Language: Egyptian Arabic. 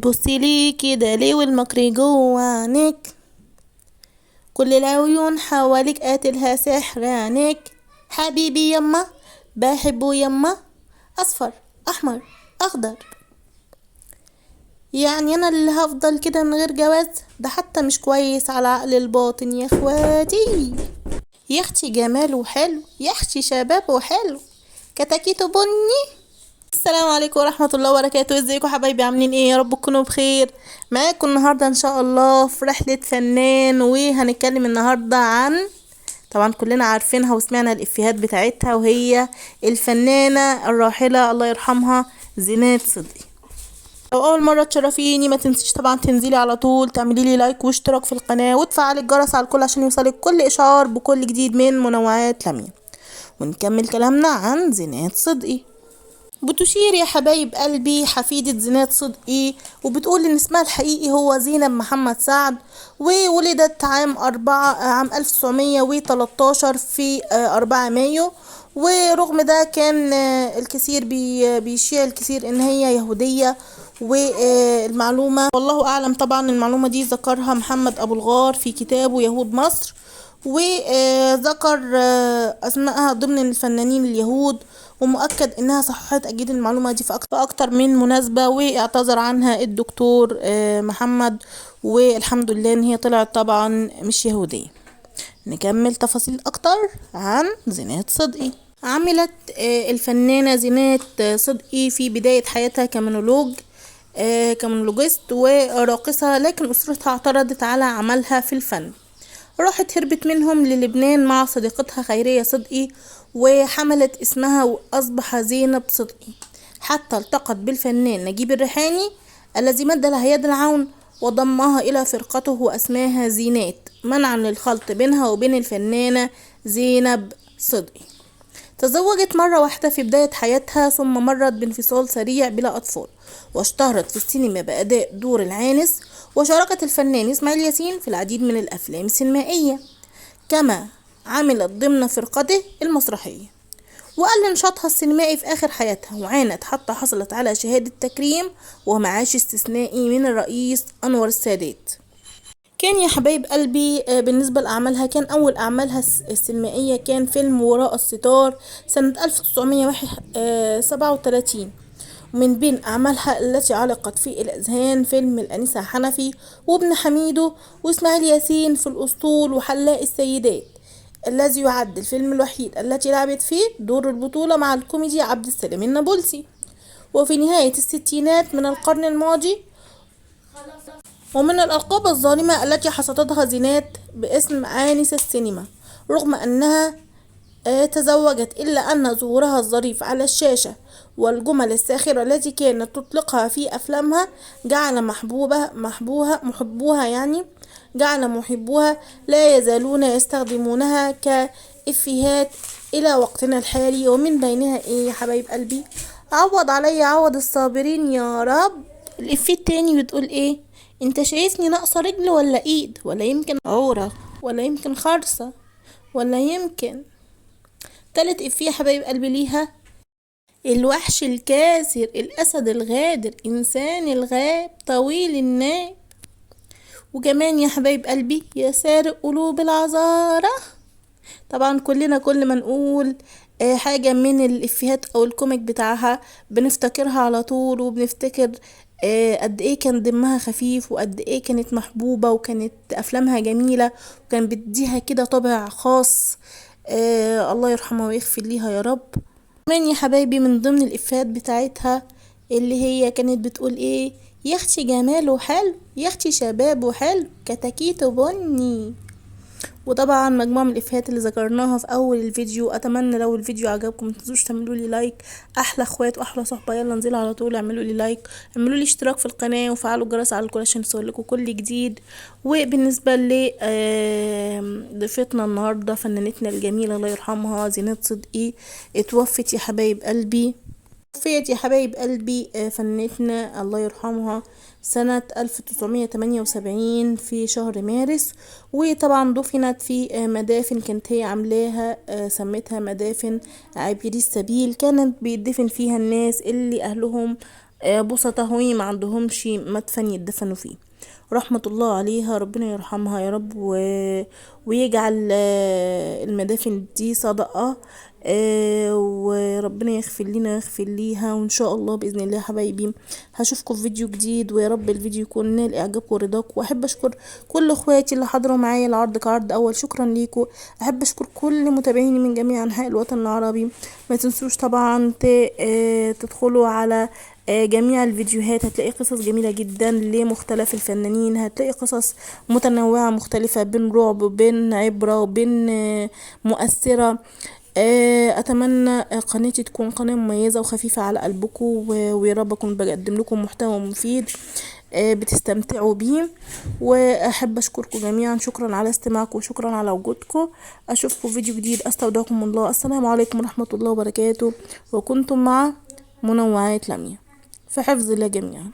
بتبصي ليه كده ليه والمكر جوه عينيك؟ كل العيون حواليك قاتلها سحر عينيك. حبيبي يما بحبه يما، اصفر احمر اخضر. يعني انا اللي هفضل كده من غير جواز؟ ده حتى مش كويس على عقل الباطن يا اخواتي. يا اختي جماله حلو، يا اختي شبابه حلو، كتاكيته بني. السلام عليكم ورحمة الله وبركاته. ازيكم حبايبي، عاملين ايه؟ يا رب تكونوا بخير. معاكم النهاردة ان شاء الله في رحلة فنان، وهنتكلم النهاردة عن، طبعا كلنا عارفينها وسمعنا الافيهات بتاعتها، وهي الفنانة الراحلة الله يرحمها زينات صدقي. لو اول مرة تشرفيني ما تنسيش طبعا تنزلي على طول تعملي لي لايك واشتراك في القناة وتفعلي الجرس على الكل عشان يوصلك كل اشعار بكل جديد من منوعات لميا. ونكمل كلامنا عن زينات صدقي. بتشير يا حبايب قلبي حفيدة زينات صدقي وبتقول ان اسمها الحقيقي هو زينب محمد سعد، وولدت عام 1913 في 4 مايو. ورغم ده كان الكثير بيشيع الكثير ان هي يهودية، والمعلومة والله اعلم طبعا المعلومة دي ذكرها محمد ابو الغار في كتابه يهود مصر، وذكر اسمائها ضمن الفنانين اليهود، ومؤكد انها صححت اكيد المعلومة دي في اكتر من مناسبة، واعتذر عنها الدكتور محمد، والحمد لله ان هي طلعت طبعا مش يهودية. نكمل تفاصيل اكتر عن زينات صدقي. عملت الفنانة زينات صدقي في بداية حياتها كمونولوجيست وراقصة، لكن أسرتها اعترضت على عملها في الفن. راحت هربت منهم للبنان مع صديقتها خيرية صدقي، وحملت اسمها وأصبح زينب صدقي، حتى التقت بالفنان نجيب الريحاني الذي مد لها يد العون وضمها إلى فرقته وأسماها زينات، منعا للخلط بينها وبين الفنانة زينب صدقي. تزوجت مرة واحدة في بداية حياتها، ثم مرت بانفصال سريع بلا أطفال، واشتهرت في السينما بأداء دور العانس، وشاركت الفنان إسماعيل ياسين في العديد من الأفلام السينمائية، كما عملت ضمن فرقته المسرحية. وقل نشاطها السينمائي في آخر حياتها، وعانت حتى حصلت على شهادة تكريم ومعاش استثنائي من الرئيس أنور السادات. كان يا حبايب قلبي، بالنسبة لأعمالها، كان أول أعمالها السينمائية كان فيلم وراء الستار سنة ألف تسعمية واحد، سبعة وتلاتين. ومن بين أعمالها التي علقت في الأذهان فيلم الأنسة حنفي وابن حميدو وإسماعيل ياسين في الأسطول وحلاق السيدات، الذي يعد الفيلم الوحيد التي لعبت فيه دور البطولة مع الكوميدي عبد السلام النابلسي. وفي نهاية الستينات من القرن الماضي، ومن الألقاب الظالمة التي حصدتها زينات باسم عانس السينما، رغم أنها تزوجت، إلا أن ظهورها الظريف على الشاشة والجمل الساخرة التي كانت تطلقها في أفلامها جعل محبوبها، محبوها، محبوها يعني، جعل محبوها لا يزالون يستخدمونها كإفيهات إلى وقتنا الحالي. ومن بينها إيه يا حبايب قلبي؟ عوض علي عوض الصابرين يا رب. الإفيه التاني بتقول إيه؟ انت شايفني ناقصة رجل ولا ايد، ولا يمكن عورة، ولا يمكن خرصة، ولا يمكن. تالت إفيه يا حبايب قلبي ليها، الوحش الكاسر، الأسد الغادر، إنسان الغاب، طويل الناب. وكمان يا حبايب قلبي يا سارق قلوب العذارى. طبعا كلنا كل ما نقول، حاجة من الإفيهات أو الكوميك بتاعها بنفتكرها على طول، وبنفتكر، قد إيه كان دمها خفيف، وقد إيه كانت محبوبة، وكانت أفلامها جميلة، وكان بيديها كده طابع خاص. الله يرحمها ويغفر ليها يا رب. كمان يا حبايبي من ضمن الإفيهات بتاعتها اللي هي كانت بتقول إيه؟ يا اختي جماله حلو، يا اختي شبابه حلو، كتاكيته بني. وطبعا مجموعة من الإفيهات اللي ذكرناها في أول الفيديو. أتمنى لو الفيديو عجبكم ما تنسوش تعملوا لي لايك. أحلى إخوات وأحلى صحبة، يلا انزلوا على طول اعملوا لي لايك، اعملوا لي اشتراك في القناة، وفعلوا الجرس على الكل عشان يوصل لكم كل جديد. وبالنسبة ل، ضيفتنا النهاردة فنانتنا الجميلة الله يرحمها زينات صدقي، اتوفت يا حبايب قلبي، توفيت يا حبايب قلبي، فنانتنا الله يرحمها سنة 1978 في شهر مارس. وطبعا دفنت في مدافن كانت هي عاملاها، سميتها مدافن عابري السبيل، كانت بيدفن فيها الناس اللي أهلهم، بسطة وما عندهمش مدفن يدفنوا فيه. رحمة الله عليها، ربنا يرحمها يا رب ويجعل المدافن دي صدقة، وربنا يغفر لنا ويغفر ليها. وان شاء الله باذن الله يا حبايبي هشوفكم في فيديو جديد، ويا رب الفيديو يكون نال اعجابكم ورضاكم. واحب اشكر كل اخواتي اللي حضروا معايا العرض كعرض اول، شكرا ليكم. احب اشكر كل متابعيني من جميع انحاء الوطن العربي. ما تنسوش طبعا تدخلوا على جميع الفيديوهات، هتلاقي قصص جميلة جدا لمختلف الفنانين، هتلاقي قصص متنوعة مختلفة بين رعب وبين عبرة وبين مؤثرة. اتمنى قناتي تكون قناة مميزة وخفيفة على قلبكم، ويا رب اكون بقدم لكم محتوى مفيد بتستمتعوا بيه. واحب اشكركم جميعا، شكرا على استماعكم وشكرا على وجودكم. اشوفكم في فيديو جديد، استودعكم الله، السلام عليكم ورحمة الله وبركاته. وكنتم مع منوعات لميا، في حفظ الله جميعا.